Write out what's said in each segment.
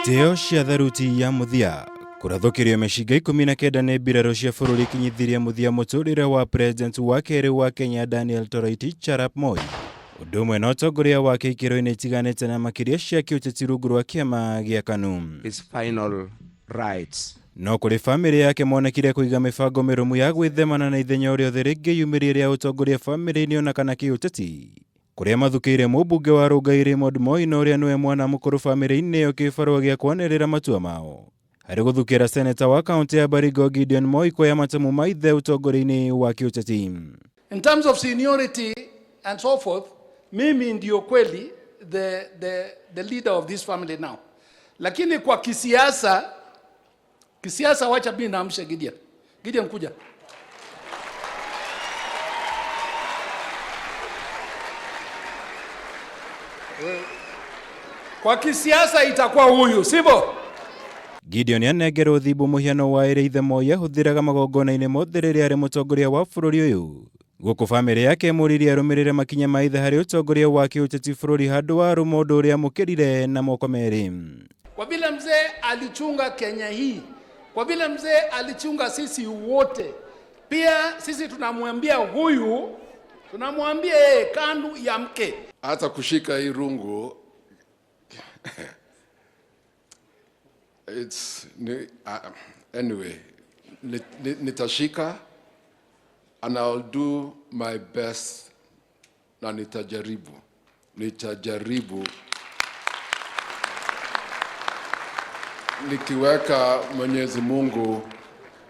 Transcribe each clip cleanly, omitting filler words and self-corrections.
Itĩo cia tharuti ya mũthia kũrathũkĩrio mĩcinga 19 nĩ mbirarũ cia bũrũri ikinyithirie mũthia mũtũrĩre wa president wa kerĩ wa Kenya Daniel Toroitich arap Moi ũndũ ũmwe na ũtongoria wake ikĩro-inĩ itiganĩte na makĩria cia kĩũteti rungu rwa kĩama gĩa KANU. His final rites. No kũrĩ bamĩrĩ yake monekire kũiga mĩbango mĩrũmu ya gwĩthemana na ithenya o rĩothe rĩngĩyumĩria rĩa ũtongoria bamĩrĩ-inĩ ona kana kĩũteti. Kũrĩa mathukĩire mũmbunge wa Rongai Raymond Moi na ũrĩa nĩwe mwana mũkũrũ bamĩrĩ-inĩ ĩyo kĩbarũa gĩa kwanĩrĩra matua mao harĩ gũthukĩra seneta wa kaũntĩ ya Baringo Gideon Moi kuoya matemu ma ithe ũtongoria-inĩ wa kĩũteti. In terms of seniority and so forth, mimi ndio kweli the leader of this family now. Lakini kwa kisiasa wacha mimi naamshe Gideon. Gideon kuja. Kwa kisiasa itakuwa huyu, sivyo? Gideon anengerwo thimbo mũhiano wa ĩrĩa ithe Moi ahũthĩraga magongona-inĩ mothe rĩrĩa arĩ mũtongoria wa bũrũri ũyũ. Gũkũ bamĩrĩ yake ĩmũririe arũmĩrĩre makinya ma ithe harĩ ũtongoria wa kĩũteti bũrũri handũ wa arũme ũndũ ũrĩa amũkĩrire na moko merĩ. Kwa vile mzee alichunga Kenya hii, kwa vile mzee alichunga sisi wote, pia sisi tunamwambia huyu, tunamwambia yeye KANU ya mke. Hata kushika hii rungu, it's, anyway, nitashika and I'll do my best na nitajaribu nikiweka Mwenyezi Mungu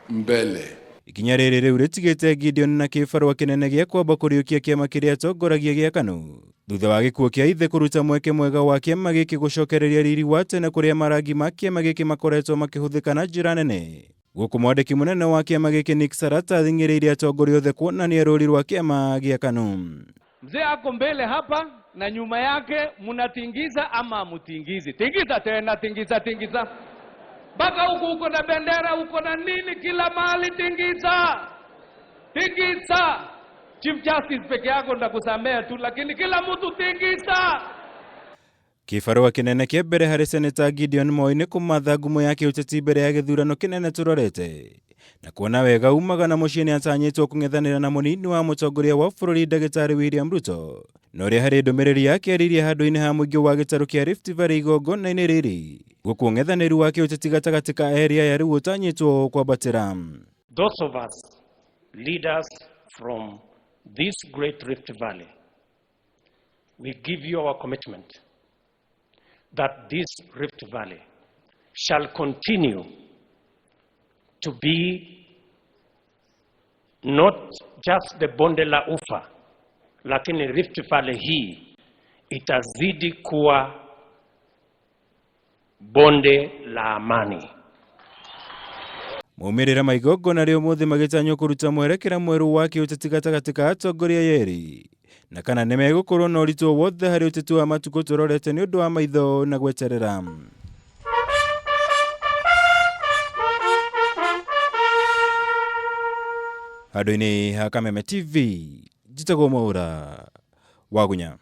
mbele. Ikinya rĩrĩ rĩu rĩtigĩte Gideon na kĩbarũa kĩnene gĩa kwamba kũriũkia kĩama kĩrĩa atongoragia gĩa KANU thutha wa gĩkuũ kĩa ithe kũruta mweke mwega wa kĩama gĩkĩ gũcokereria riri wa tene kũrĩa marangi ma kĩama gĩkĩ makoretwo makĩhũthĩka na njĩra nene. Gũkũ mwandĩki mũnene wa kĩama gĩkĩ Nick Sarata athing'ĩrĩirie atongoria othe kuonania rũri rwa kĩama gĩa KANU. Mzee ako mbele hapa na nyuma yake mnatingiza ama mtingizi? Tingiza tena, tingiza, tingiza. Mpaka huku uko na bendera, uko na nini kila mahali, tingiza. Tingiza. Chief Justice peke yako ndakusamea tu, lakini kila mtu tingiza. Kĩbarũa kĩnene kĩa mbere harĩ Senator Gideon Moi nĩ kũmatha ngumo ya kĩũteti mbere ya gĩthurano kĩnene tũrorete na kuona wega umaga na mũciĩ nĩ atanyĩtwo kũng'ethanĩra na mũnini wa mũtongoria wa bũrũri ndagĩtarĩ William Ruto na ũrĩa harĩ ndũmĩrĩri yake aririe handũ-inĩ ha mũingĩ wa gĩtarũ kĩa Rift Valley igongona-inĩ rĩrĩ gũkũ ũng'ethanĩri wa kĩũteti gatagatĩ ka area ya rĩu ũtanyĩtwo kwambatĩra. Those of us leaders from this great Rift Valley, we give you our commitment that this Rift Valley shall continue to be not just the Bonde la Ufa, lakini Rift Valley hii itazidi kuwa bonde la amani. Maumĩrĩra ma igongona rĩa ũmũthĩ magĩtanywo kũruta mwerekera mwerũ wa kĩũteti gatagatĩ ka atongoria erĩ na kana nĩmegũkorwo na ũritũ wothe harĩ ũteti wa matukũ tũrorete nĩ ũndũ wa maitho na gweterera. Handũ-inĩ ha Kameme TV, njĩtagwo Mwaũra Wagunya.